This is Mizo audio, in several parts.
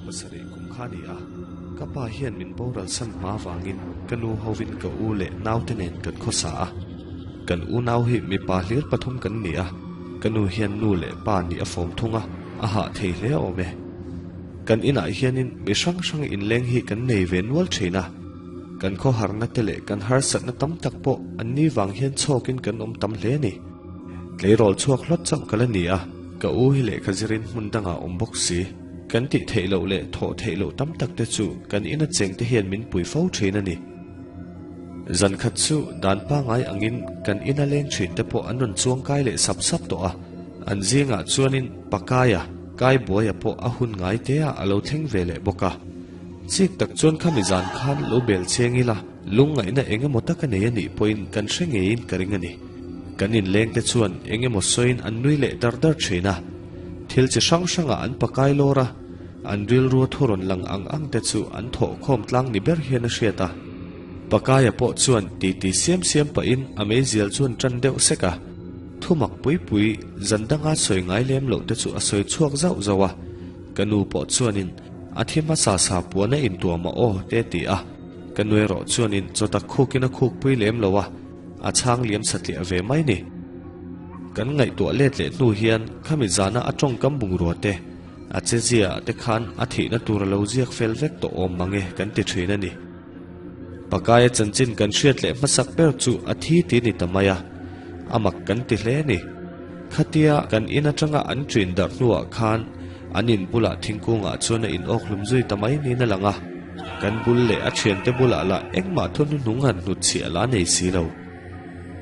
Pasarih kum kha a ni a, ka pa hian min boral san hma avangin ka nu hovin ka u leh naute nen kan khawsa a. Kan unau hi mipa hlir pathum kan ni a, ka nu hian nu leh pa nih a fawm thung a, a hah thei hle awm e. Kan inah hianin mi hrang hrang inleng hi kan nei ve nual thin a, kan khawharna te leh kan harsatna tam tak pawh an ni vang hian chhawkin kan awm tam hle a ni. Tleirawl chhuak hlawt chauh ka la ni a, ka u hi lehkha zirin hmun dangah awm bawk si. Kan tih theih loh leh thawh theih loh tam tak te chu kan ina cheng te hian min pui fo thin a ni. Zan khat chu dan pangai angin kan ina leng thin te pawh an rawn chuang kai leh sap sap tawh a, an zingah chuanin Pakaia, Kaibuaia pawh a hun ngai te ah a lo thleng ve leh bawk a. Chik tak chuan khami zan khan lo bel cheng ila, lungngaihna eng emaw tak a nei a nih pawhin kan hre ngeiin ka ring a ni. Kan inleng te chuan eng emaw sawiin an nui leh dar dar thin a. Thil chi hrang hrangah an pakai lawr a, an rilrua thu rawn lang ang ang te chu an thawhkhawm tlang ni ber hian a hriat a. Pakaia pawh chuan titi siam siam pahin a meizial chuan tan deuh sek a. Thumak pui pui zan danga sawi ngai lem loh te chu a sawi chhuak zauh zauh a. Ka nu pawh chuanin a thi hmasa sa puan a intuam a aw te ti a. Ka nu erawh chuanin chawtak khukin a khukpui lem lo a. A chhang liam satliah ve mai ni. Kan ngaihtuah let leh hnu hian khami zana a tawngkam bungrua te, a che zia te khan a thihna tur a lo ziak fel vek tawh awm mange kan ti thin a ni. Pakaia chanchin kan hriat leh hmasak ber chu a thi ti ni ta mai a, a mak kan ti hle ni. Khatia kan in atanga an ṭin darh hnuah khan an in bulah thingkungah chuan a in awk hlum zui ta mai niin a lang a. Kan bul leh a thiante bulah lah engmah thu hnuhnung han hnutchhiah la nei si lo.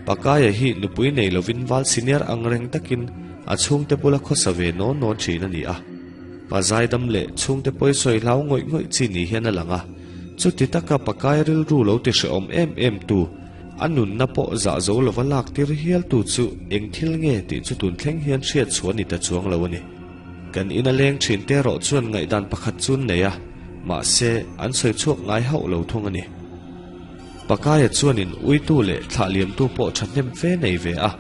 Pakaia hi nupui nei lovin val senior ang reng takin a chhungte bula khawsa ve nawn nawn thin a ni a. Pa zaidam leh chhungte pawi sawi hlau ngawih ngawih chi ni hian a lang a. Chuti taka Pakaia rilru lo ti hrehawm em em tu, a nunna pawh zah zo lova lak tir hial tu chu eng thil nge tih chu tun thleng hian hriat chhuah a ni ta chuang lo a ni. Kan ina leng thin te erawh chuan ngaihdan pakhat chu an nei a, mahse an sawi chhuak ngai hauh lo thung a ni. Pakaia chuanin uitu leh thlah liamtu pawh thahnem fe nei ve a,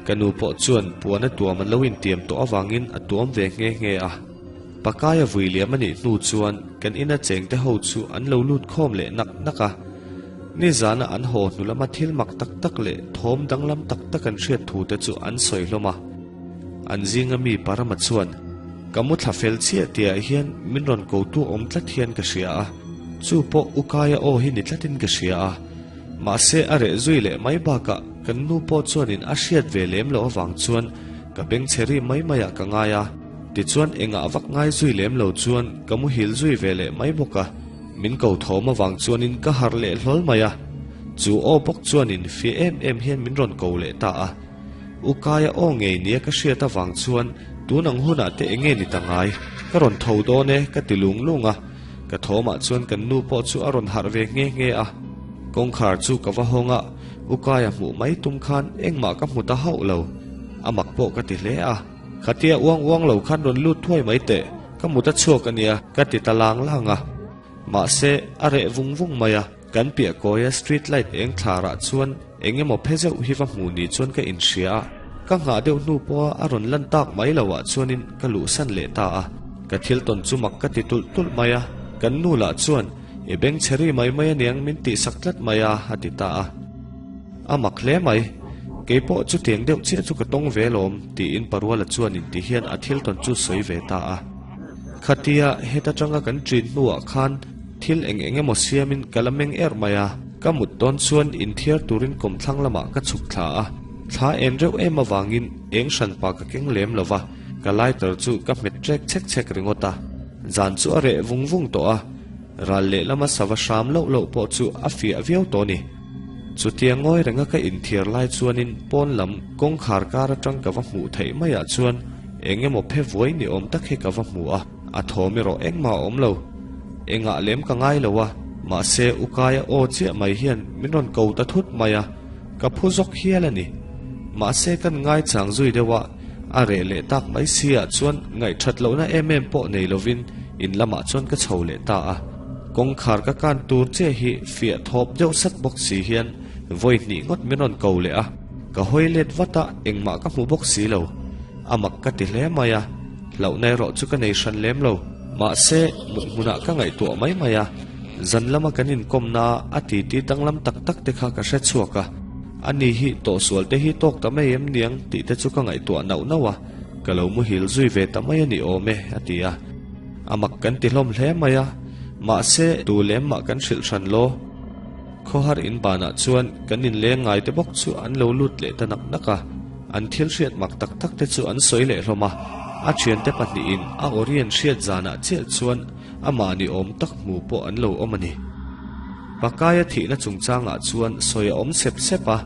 ka nu pawh chuan puan a tuam an lo intiam tawh avangin a tuam ve nghe nghe a. Pakaia vui liam a nih hnu chuan kan ina chengte ho chu an lo lut khawm leh nak nak a. Nizana an haw hnu lama thil mak tak tak leh thawm danglam tak tak an hriat thu te chu an sawi hlawm a. An zinga mi Parama chuan, Ka mu thla fel chiah tihah hian min rawn kotu awm tlat hian ka hria a, chu pawh u Kaia aw hi ni tlatin ka hria a. Mahse a reh zui leh mai bakah kan nu pawh chuanin a hriat ve lem loh avang chuan ka bengchhe ri mai maiah ka ngai a. Tichuan engah vak ngai zui lem lo chuan ka muhil zui ve leh mai bawk a. Min ko thawm avang chuanin ka harh leh hlawl mai a, chu aw bawk chuanin fia em em hian min rawn ko leh ta a. U Kaia aw ngei nia ka hriat avang chuan tun ang hunah te enge ni ta ngai, ka rawn tho dawn e ka ti lung lung a, ka thawmah chuan kan nu pawh chu a rawn harh ve nghe nghe a. Kawngkhar chu ka va hawng a, U Kaia hmuh mai tum khan engmah ka hmu ta hauh lo, a mak pawh ka ti hle a. Khatia uang uang lo khan rawn lut thuai mai teh, ka mut a chhuak a nia ka ti ta lang lang a. Mahse, a reh vung vung mai a, kan piah kawia street light eng thlarah chuan eng emaw phe zeuh hi va hmuh ni chuan ka inhria a. Ka nghah deuh hnu pawha a rawn lan tak mai loah chuanin ka luhsan leh ta a. Ka thil tawn chu mak ka ti tulh tulh mai a, kan nu lah chuan i beng chhe ri mai mai aniang min tihsak tlat mai a, a ti ta a. A mak hle mai. Kei pawh chutiang deuh chiah chu ka tawng ve lawm, tiin Paruala chuan inti hian a thil tawn chu sawi ve ta a. Khatia heta tanga kan ṭin hnuah khan thil eng eng emaw siamin ka la meng erh mai a. Ka mut dawn chuan inthiar turin kawmthlang lamah ka chhuk thla a. Thla en reuh em avangin eng hranpa ka keng lem lo va, ka lighter chu ka hmet ṭek chhek chhek ringawt a. Zan chu a reh vung vung tawh a, ral lehlama sava hram loh loh pawh chu a fiah viau tawh a ni. Chutia ngawi renga ka inthiar lai chuanin pawn lam kawngkhar kar atang ka va hmuh theih maiah chuan eng emaw phe vuai ni awm tak hi ka va hmu a, a thawm erawh engmah a awm lo. Engah lem ka ngai lo a, mahse u Kaia aw chiah mai hian min rawn ko ta thut mai a, ka phu zawk hial a ni. Mahse kan ngaichang zui deuh a, a reh leh tak mai si ah chuan ngaihthat lohna em em pawh nei lovin in lamah chuan ka chho leh ta a. Kawngkhar ka kan tur che hi fiah thawp deuh sat bawk si hian vawi hnih ngawt min rawn ko leh a, ka hawi let vat a, engmah ka hmu bawk si lo. A mak ka ti hle mai a. Hlauhna erawh chu ka nei hran lem lo. Mahse, mut hmunah ka ngaihtuah mai mai a, zan lama kan inkawmna a titi danglam tak tak te kha ka hre chhuak a. Ani hi tawhsual te hi tawk ta mai em niang tih te chu ka ngaihtuah nauh nauh a, ka lo muhil zui ve ta mai a ni awm e, a ti a. A mak kan ti hlawm hle mai a, mahse tu lem mah kan hrilh hran law. Khawhar in banah chuan kan inleng ngai te bawk chu an lo lut leh ta nak nak a, an thil hriat mak tak tak te chu an sawi leh hlawm a, a thiante pahnihin a Orient hriat zanah chiah chuan amah ni awm tak hmu pawh an lo awm a ni. Pakaia thihna chungchangah chuan sawi a awm sep sep a,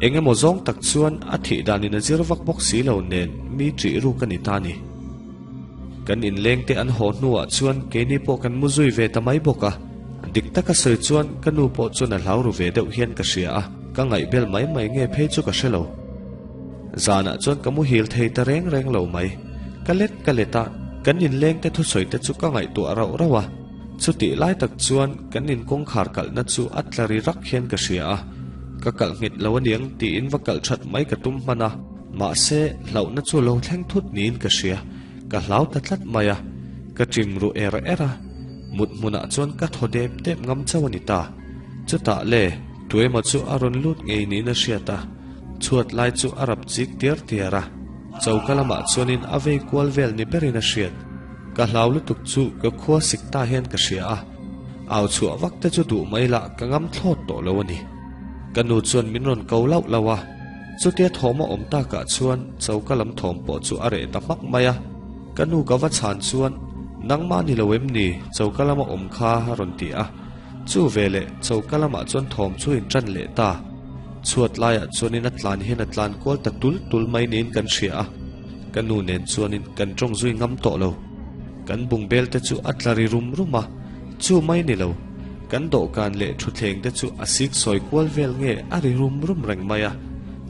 eng emaw zawng tak chuan a thih danin a zir vak bawk si lo nen mi ṭih ruk a ni ta a ni. Kan inleng te an haw hnuah chuan keini pawh kan mu zui ve ta mai bawk a, dik taka sawi chuan ka nu pawh chuan a hlau ru ve deuh hian ka hria a, ka ngaihbel mai mai nge phei chu ka hre lo. Zanah chuan ka muhil thei ta reng reng lo mai. Ka let ka let a, kan inleng te thusawi te chu ka ngaihtuah rauh rauh a. Chutih lai tak chuan kan in kawngkhar kalhna chu a tla ri rak hian ka hria a, ka kalh nghet lo aniang tiin va kalh that mai ka tum hman a, mahse hlauhna chu lo thleng thut niin ka hria, ka hlau ta tlat mai a, ka ṭim ru er er a, mut hmunah chuan ka thaw dep dep ngam chauh a ni ta. Chutah le, tuemaw chu a rawn lut ngei niin a hriat a, chhuat lai chu a rap chik tiar tiar a, choka lamah chuanin a vei kual vel ni berin a hriat. Ka hlau lutuk chu ka khua sik ta hian ka hria a, au chhuah vak te chu duh mai lah ka ngam thlawt tawh lo a ni. Ka nu chuan min rawn ko lauh lauh a, chutia thawm a awm takah chuan choka lam thawm pawh chu a reh ta hmak mai a. Ka nu ka va chhan chuan, Nangmah ni lo em ni, choka lama awm kha a rawn ti a. Chu veleh choka lamah chuan thawm chu in ṭan leh ta. Chhuat laiah chuanin a tlan hian a tlan kual ta tul tul mai niin kan hria a. Ka nu nen chuanin kan tawng zui ngam tawh lo. Kan bungbel te chu a tla ri rum rum a, chu mai ni lo. Kan dawhkan leh thutthleng te chu a sik sawi kual vel nge a ri rum rum reng mai a,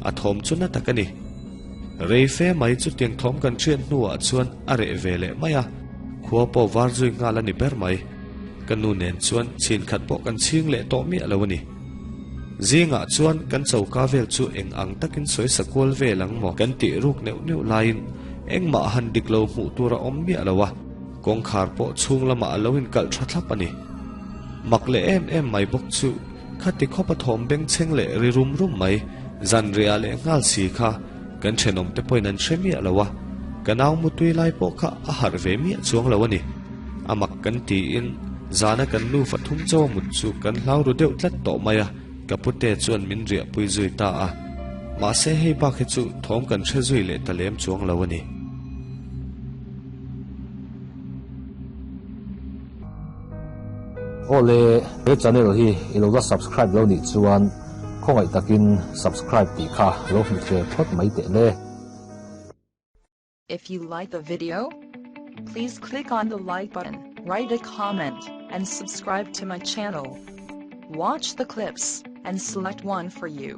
a thawm chu na tak a ni. Rei fe mai chutiang thawm kan hriat hnuah chuan a reh ve leh mai a, khua pawh var zui nghal a ni ber mai. Ka nu nen chuan chhin khat pawh kan chhing leh tawh miah lo a ni. Zingah chuan kan choka vel chu eng ang takin sawisa kual vel ang maw kan tih ruk neuh neuh laiin engmah han dik lo hmuh tur a awm miah lo a, kawngkhar pawh chhung lamah a lo inkalh tha thlap a ni. Mak leh em em mai bawk chu khati khawp a thawm bengchheng leh ri rum rum mai zan riah leh nghal si kha kan thenawm te pawhin an hre miah lo a, ka nau mutui lai pawh kha a harh ve miah chuang lo a ni. A mak kan tiin zana kan nufa thum chaw mut chu kan hlau ru deuh tlat tawh mai a, ka pute chuan min riahpui zui ta a. Mahse hei bak hi chu thawm kan hre zui leh ta lem chuang lo a ni. Awle, he channel hi i lo la subscribe lo nih chuan khawngaih takin subscribe tih kha lo hmu ve phawt mai teh le. If you like the video, please click on the like button, write a comment, and subscribe to my channel. Watch the clips, and select one for you.